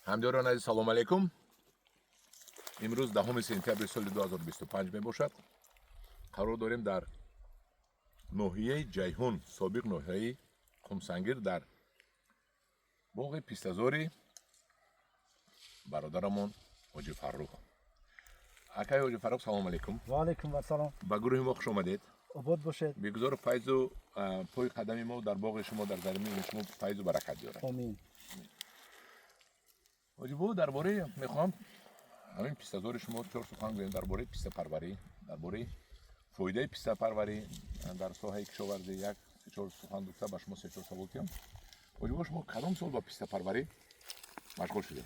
Ҳамдиёрони азиз, салому алайкум. Имрӯз 10 сентябри соли 2025 мебошад. Қарор дорем дар ноҳияи Ҷайҳун, собиқ ноҳияи Қумсангир, дар боғи пистазори бародарамон Ҳоҷи Фаррух. Акай Ҳоҷи Фаррух, салому алайкум. Ва алайкум вассалом. Ба гурӯҳи мо хуш омадед. Обод бошед. Бигузор файзу пои қадами мо дар боғи шумо, дар замини шумо файзу баракат биёрад. Омин. Ҳоҷи бобо, дар бораи мехоҳам ҳамин пистазори шумо чор сухан гӯем, дар бораи пистапарварӣ, дар бораи фоидаи пистапарварӣ дар соҳаи кишоварзӣ як се-чор сухан гуфта, ба шумо се-чор савол киям. Ҳоҷи бобо, шумо кадом сол ба пистапарварӣ машғул шудед?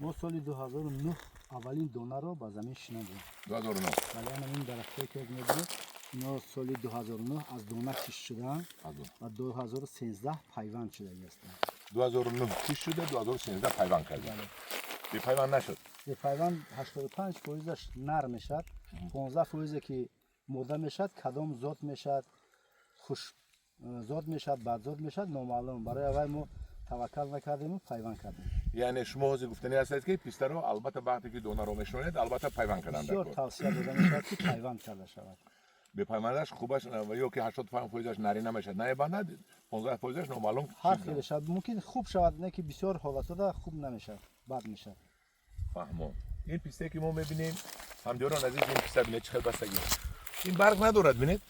Мо соли 2009 аввалин донаро ба замин шинондем. 2009? Бале, ана ин дарахтое ки мебинед, ино соли 2009 аз дона кишт шудаанд ва 2013 пайванд шудагӣ ҳастанд. 2009 кишт шуда, 2013 пайванд кардем. Бепайванд нашуд? Бепайванд 85 фоизаш нар мешавад, 15 фоизе ки мода мешавад, кадом зот мешавад, хуш зот мешавад, бадзот мешавад, номаълум. Барои аввал мо таваккал накардему пайванд кардем. Яъне шумо ҳозир гуфтанӣ ҳастед, ки пистаро албатта вақте ки донаро мешинонед, албатта пайванд кардан Бисёр дар кор. тавсия дода мешавад, ки пайванд карда шавад. Бепайвандаш хубаш ё ки 85 фоизаш нари намешавад, намебандад, 15 фоизаш номаълум. Ҳар хеле шавад, мумкин хуб шавад, не ки бисёр ҳолатҳода хуб намешавад, бад мешавад. Фаҳмо. Ин пистае, ки мо мебинем, ҳамдиёрон азиз, ин писта бинед, чӣ хел бастагӣ. Ин барг надорад, бинед,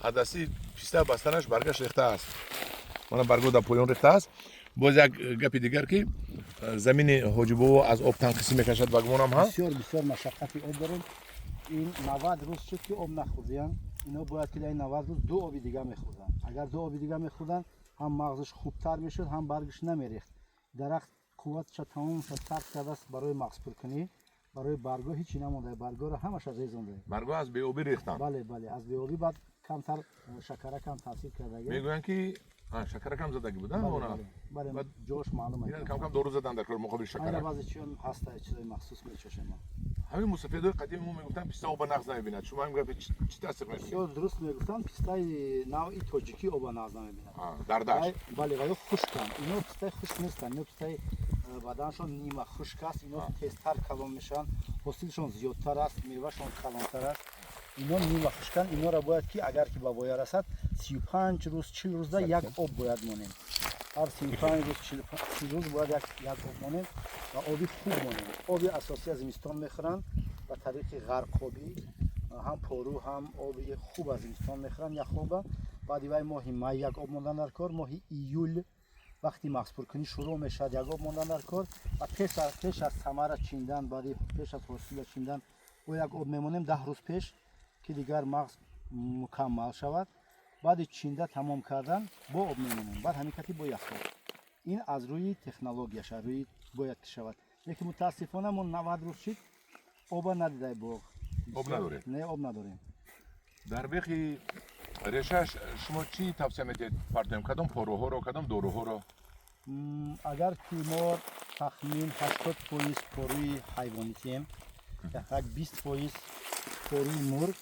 аз дасти писта бастанаш баргаш рехта аст. Мана, барго дар поён рехта аст. Боз як гапи дигар, ки замини Ҳоҷибобо аз об танқисӣ мекашад, ба гумонам, ҳа? Бисёр, бисёр машаққати об дорем. Ин 90 рӯз шуд, ки об нахӯрдиян. Ино бояд ки дар ин 90 рӯз ду оби дига мехӯрданд. Агар ду оби дига мехӯрданд, ҳам мағзаш хубтар мешуд, ҳам баргаш намерехт. Дарахт қувватша тамомша сарф кардааст барои мағзпуркунӣ, барои барго ҳичи намонда, баргоро ҳамаша резонда. Барго аз беобӣ рехтанд? Бале, аз беобӣ. Баъд камтар шакаракам таъсир кардаги. Мегӯянд, ки шакаракам задагӣ буда она. Бале, ҷош маълум. Кам кам дору задан дар кор муқобили шакарак. Баъзе чиён ҳаста, чизои махсус мечошем мо. Ҳамин мусафедои қадими мо мегуфтанд, писта оба нағз намебинад. Шумо ҳам гапи чӣ тасдиқ мекунед? Бисёр дуруст мегуфтанд. Пистаи навъи тоҷикӣ оба нағз намебинад. Дар дашт. Бале, ва ё хушканд. Ино пистаи хушк нестанд, ино пистаи баданшон нима хушк аст. Ино тезтар калон мешаванд, ҳосилшон зиёдтар аст, мевашон калонтар аст. Ино нима хушканд. Инора бояд ки, агар ки ба воя расад, 35 рӯз, 40 рӯзда як об бояд монем. Ҳар 35 рӯз, 40 рӯз бояд як об монем ва оби хуб монем. Оби асосӣ аз зимистон мехӯранд ба тариқи ғарқобӣ, ҳам пору, ҳам оби хуб аз зимистон мехӯранд, яхоба. Баъди вай моҳи май як об мондан дар кор, моҳи июл вақти мағзпуркунӣ шурӯъ мешавад, як об мондан дар кор ва пеш аз самара чиндан, баъди пеш аз ҳосила чиндан бо як об мемонем 10 рӯз пеш, ки дигар мағз мукаммал шавад. Баъди чинда тамом кардан бо об мемонем, баъд ҳамин кати бо яхоб. Ин аз рӯи технологияш, аз рӯи бояд ки шавад, лекин мутаассифона мо 90 рӯз шид, оба надидай боғ. Об надоред? Не, об надорем. Дар бехи решаш шумо чӣ тавсия медиҳед партоем, кадом поруҳоро, кадом доруҳоро? Агар ки мо тахмин 80% поруи ҳайвонӣ тием, як 20% поруи мурғ,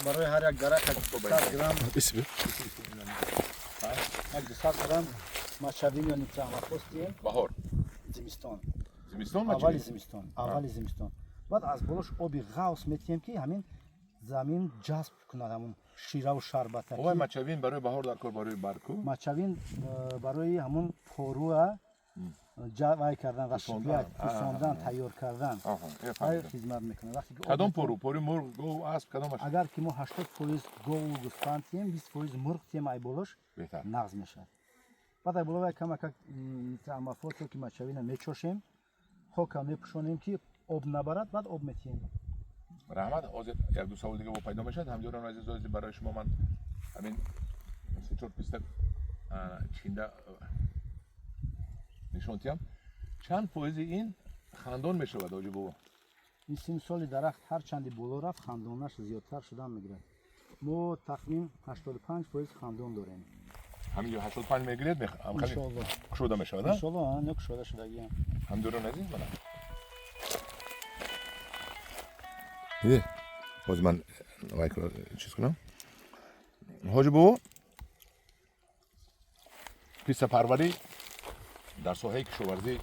барои ҳар як дарахт 100 грамм, як 200 грамм мочевина ё нитроаммофос диҳем. Баҳор? Зимистон. Зимистон. Аввали зимистон, аввали зимистон. Баъд аз болош оби ғавс метиҳем, ки ҳамин замин ҷазб кунад ҳамун шираву шарбата. Овай, мочевина барои баҳор дар кор, барои барку? Мочевина барои ҳамун поруа вай кардан, расшиблять, пӯсондан, тайёр кардан вай хизмат мекунад. Вақте ки Кадом пору? Пори мурғ, гов, асп, кадомаш? Агар ки мо 80% гову гӯсфанд тием, 20% мурғ тием, ай болош нағз мешавад. Баъд ай боло вай камакак нитроаммофос ё ки мочевина мечошем, хока мепӯшонем, ки об набарад, баъд об метиҳем. Раҳмат. Ҳозир як ду савол дига бо пайдо мешавад. Ҳамдиёрони азиз, ҳозир барои шумо ман ҳамин се чор писта чинда нишон тиҳам. Чанд фоизи ин хандон мешавад, ҳоҷи бобо? Ин синну соли дарахт ҳарчанди боло рафт, хандонаш зиёдтар шудан мегирад. Мо тахмин 85% хандон дорем. Ҳамин ҷо 85 мегиред? Иншоалло. Кушода мешавад? Иншоалло, не, кушода шудагиам. Ҳамдиёрони азиз, мана, ҳозир ман чиз кунам. Ҳоҷи бобо, пистапарварӣ Дар соҳаи кишоварзӣ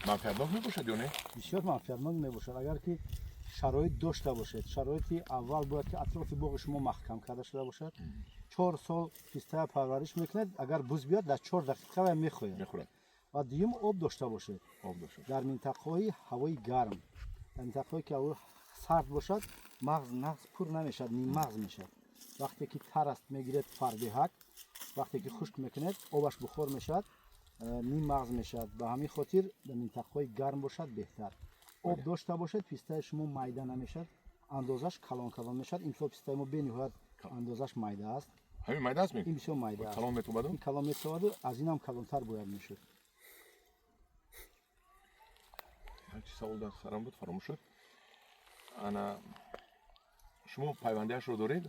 манфиатнок мебошад ё не? Бисёр манфиатнок мебошад, агар ки шароит дошта бошед. Шароити аввал бояд ки атрофи боғи шумо маҳкам карда шуда бошад. 4 сол пистая парвариш мекунед, агар буз биёд, дар 4 дақиқа вай мехояд. Мехӯрад. Ва дуюм, об дошта бошед. Об дошта. Дар минтақаҳои ҳавои гарм, дар минтақаҳое ки ҳаво сард бошад, мағз нағз пур намешавад, ниммағз мешавад. Вақте ки тар аст, мегиред фарбеҳак, вақте ки хушк мекунед, обаш бухор мешавад, ниммағз мешавад. Ба ҳамин хотир дар минтақаҳои гарм бошад беҳтар. Об дошта бошед, пистаи шумо майда намешавад, андозаш калон калон мешавад. Имсол пистаи мо бениҳоят андозаш майда аст. Ҳамин майда аст? Ин бисёр майда аст. Калон метобаду? Ин калон метобаду аз инам калонтар бояд мешуд. Чи савол дар сарам буд, фаромӯш шуд. Ана шумо пайвандиашро доред?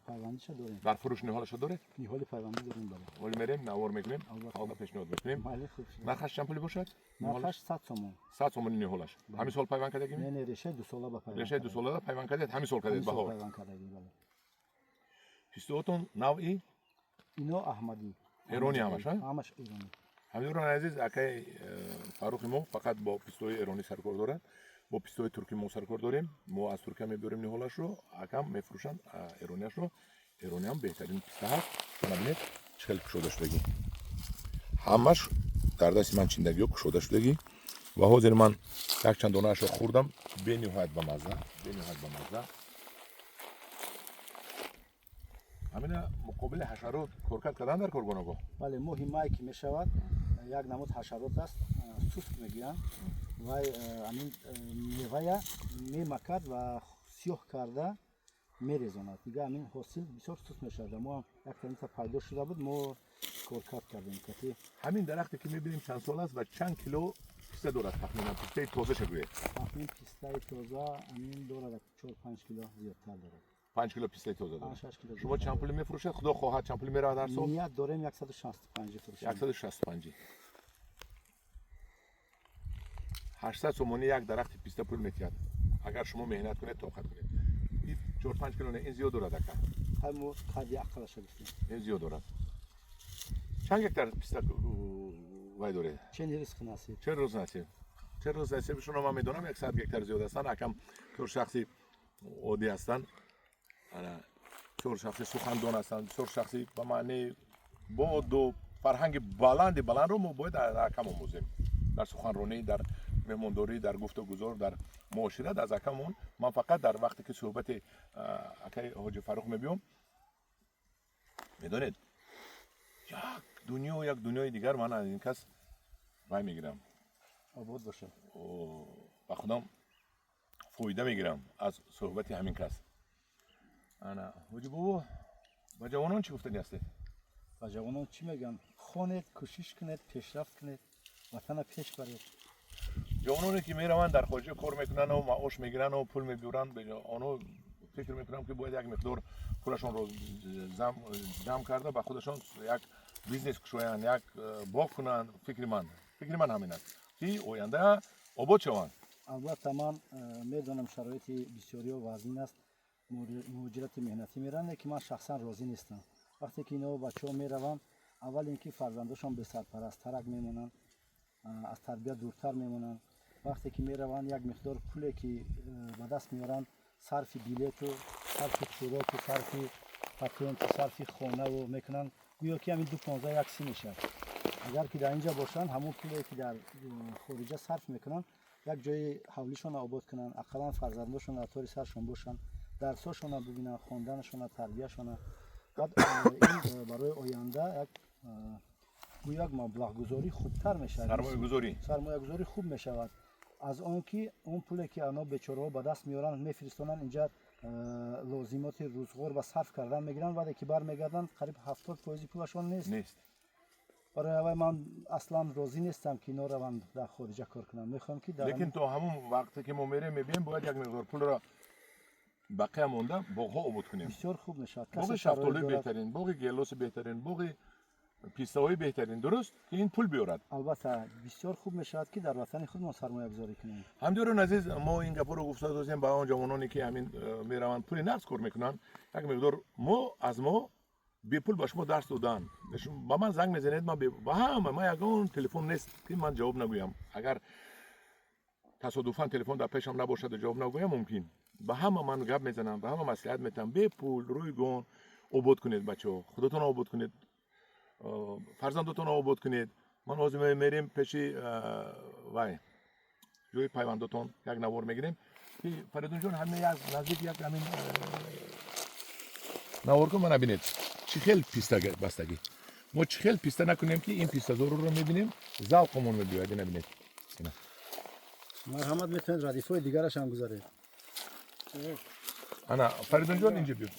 Пайвандиша дорем. Дар фурӯш ниҳолаша доред? Ниҳоли пайвандӣ дорем, бале. Ҳоли мерем, навор мекунем. Албатта. Халқа пешниҳод мекунем. Майли, хуб шуд. Нархаш чанд пули бошад? Нархаш 100 сомон. 100 сомони ниҳолаш. Ҳамин сол пайванд кардагим? Не, решаи дусола ба пайванд. Решаи дусолада пайванд кардед, ҳамин сол кардед? Ҳамин сол. Баҳор. Пайванд кардагим, бале. Пистоотон навъи? Ино аҳмадӣ. Эронӣ ҳамаш, а? Ҳамаш эронӣ. Ҳамдиёрони азиз, акаи Фаррухи мо фақат бо пистои эронӣ саркор дорад. Бо пистои туркӣ мо саркор дорем. Мо аз Туркия мебиёрем ниҳолашро, акам мефурӯшанд эрониашро. Эрониам беҳтарин писта ҳаст. Мана бинед, чӣ хеле кушода шудагӣ, ҳамаш дар дасти ман чиндагиҳо кушода шудагӣ. Ва ҳозир ман якчанд донаашро хӯрдам, бениҳоят бамазза, бениҳоят бамазза. Ҳамина муқобили ҳашарот коркард кардан дар коргонаго? Бале, моҳи май ки мешавад, як намуд ҳашарот аст, суск мегӯянд. Вай ҳамин мевая мемакад ва сиёҳ карда мерезонад. Дига ҳамин ҳосил бисёр суст мешавад. Мо ҳам як танита пайдо шуда буд, мо коркард кардем кати. Ҳамин дарахте ки мебинем, чанд сол аст ва чанд кило писта дорад тахминан? Пистаи тозаша гӯед. Тахмин пистаи тоза ҳамин дорад, 4-5 кило зиёдтар дорад. 5 кило пистаи тоза дорад. 5-6 кило. Шумо чанд пули мефурӯшед, худо хоҳад, чанд пули меравад ҳар сол? Ният дорем 165 фурӯшем. 165, 800 сомонӣ як дарахти писта пул метиҳад, агар шумо меҳнат кунед, тоқат кунед. Ин 4-5 кило не, ин зиёд дорад, ака. Ҳай, мо қадди ақалаша гуфтем. Ин зиёд дорад. Чанд гектар писта вай доред? Чен ризқ насиб. Чен рӯз насиб, чен рӯз насиб. Шуно ман медонам, 100 гектар зиёд ҳастанд. Акам чор шахси оддӣ ҳастанд, ана чор шахси сухандон ҳастанд, чор шахси ба маънии боду фарҳанги баланди баландро мо бояд дар акам омӯзем, дар суханронӣ, дар меҳмондорӣ, дар гуфтугузор, дар муошират аз акамон. Ман фақат дар вақте ки суҳбати акаи Ҳоҷи Фаррух мебиём, медонед, як дунё, як дунёи дигар ман аз ин кас вай мегирам. Обод бошад. Ба худам фоида мегирам аз суҳбати ҳамин кас. Ана, ҳоҷи бобо, ба ҷавонон чӣ гуфтани ҳастед? Ба ҷавонон чӣ мегӯям? Хонед, кӯшиш кунед, пешрафт кунед, ватана пеш баред. Ҷавононе ки мераванд, дар хориҷа кор мекунану маош мегирану пул мебиёранд, онҳо фикр мекунам, ки бояд як миқдор пулашонро ҷамъ карда, ба худашон як бизнес кушоянд, як боғ кунанд. Фикри ман ҳамин аст, ки оянда обод шаванд. Албатта, ман медонам, шароити бисёриҳо вазнин аст, муҳоҷирати меҳнатӣ мераванд, лекин ман шахсан розӣ нестам. Вақте ки ино бачаҳо мераванд, аввал ин ки фарзандошон бесарпарасттарак мемонанд, аз тарбия дуртар мемонанд. Вақте ки мераванд, як миқдор пуле ки ба даст меоранд, сарфи билету, сарфи хӯроку, сарфи патенту, сарфи хонаву мекунанд. Гӯё ки ҳамин ду понздаҳ як си мешавад. Агар ки дар инҷа бошанд, ҳамон пуле ки дар хориҷа сарф мекунанд, як ҷои ҳавлишонро обод кунанд, ақаллан фарзандошон атори саршон бошанд, дарсошонро бибинанд, хонданашона, тарбияшона. Баъд ин барои оянда як гӯё як маблағгузорӣ хубтар мешавад. Сармоягузорӣ. Сармоягузорӣ хуб мешавад аз он ки он пуле ки ано бечораҳо ба даст меоранд, мефиристонанд инҷа, лозимоти рӯзғор ба сарф кардан мегиранд, баъде ки бармегарданд, қариб 70 фоизи пулашон нест. Нест. Барои аввал ман аслан розӣ нестам, ки ино раванд, дар хориҷа кор кунанд. Мехоҳам, ки дар Лекин то ҳамон вақте ки мо мерем, мебием, бояд як миқдор пулро бақия монда боғҳо обод кунем. Бисёр хуб мешавад. Боғи Касе шафтолуи шароит дорад. беҳтарин, боғи гелоси беҳтарин, боғи пистаҳои беҳтарин, дуруст, ки ин пул биёрад. Албатта, бисёр хуб мешавад, ки дар ватани худмон сармоягузорӣ кунем. Ҳамдиёрони азиз, мо ин гапҳоро гуфта дозем ба он ҷавононе, ки ҳамин мераванд, пули нақд кор мекунанд. Як миқдор мо аз мо Бепул ба шумо дарс додан. Ба ман занг мезанед, ман ба ҳама, ман ягон телефон нест ки ман ҷавоб нагӯям. Агар тасодуфан телефон дар пешам набошаду ҷавоб нагӯям, мумкин. Ба ҳама ман гап мезанам, ба ҳама маслиҳат метаҳам. Бепул, рӯйгон обод кунед, бачаҳо. Худотонро обод кунед, фарзандотонро обод кунед. Ман ҳозир мерем пеши вай ҷои пайвандотон як навор мегирем ки Фаридунҷон ҳама як наздик як ҳамин навор кун, мана бинед, чӣ хел писта бастагӣ. Мо чӣ хел писта накунем ки ин пистазорро мебинем, завқамон мебиёяд. Ина бинед. Марҳамат, метавонед радифҳои дигараш ҳам гузаред. Ана, Фаридунҷон, инҷа биё.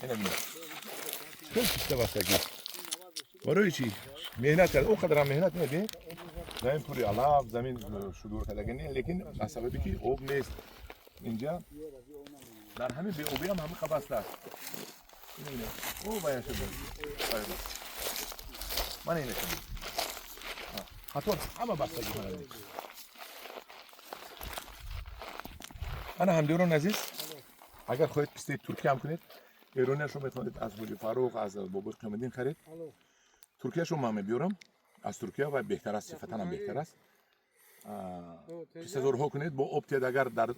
Ина бинед. Хел писта бастагӣ. Барои чӣ? Меҳнат кард. Он қадарам меҳнат не, замин пури алаф, замин шудур кардаги не, лекин аз сабаби ки об нест инҷа, дар ҳамин беобиам ҳама қабаста аст. О, вая шуд. Мана ина шуд. Қатор ҳама бастагӣ, мана бинед. Ана, ҳамдиёрон азиз, агар хоҳед пистаи туркия ҳам кунед, эронияшро метавонед аз Ҳоҷи Фаррух, аз Бобои Қиёмиддин харед. Туркияшро ман мебиёрам аз Туркия ва беҳтар аст, сифатан ҳам беҳтар аст. Пистазорҳо кунед бо об тиҳед, агар дар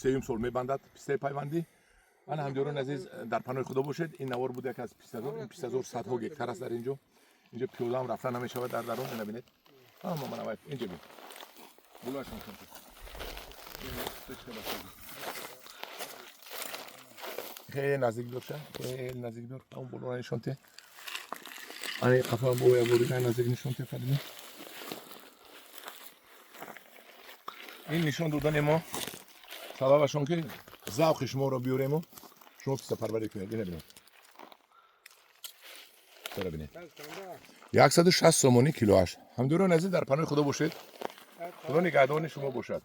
сеюм сол мебандад пистаи пайвандӣ. Ана, ҳамдиёрон азиз, дар паноҳи Худо бошед. Ин навор буд як аз пистазор. Ин пистазор садҳо гектар аст дар инҷо. Инҷо пиёдаам рафта намешавад дар дарун. Ина бинед, ҳама мана вай инҷа бин. Булашон кун. Хеле наздик биёр, хеле наздик биёр. Он болоро нишон те. Ана қафа бо як бори наздик нишон те, Фаридун. Ин нишон додани мо сабабашон ки завқи шуморо биёрему шумо пистапарварӣ кунед. Ина бинед, чара бинед, 160 сомонӣ килоаш. Ҳамдиёрон азиз, дар паноҳи Худо бошед. Худо нигаҳдони шумо бошад.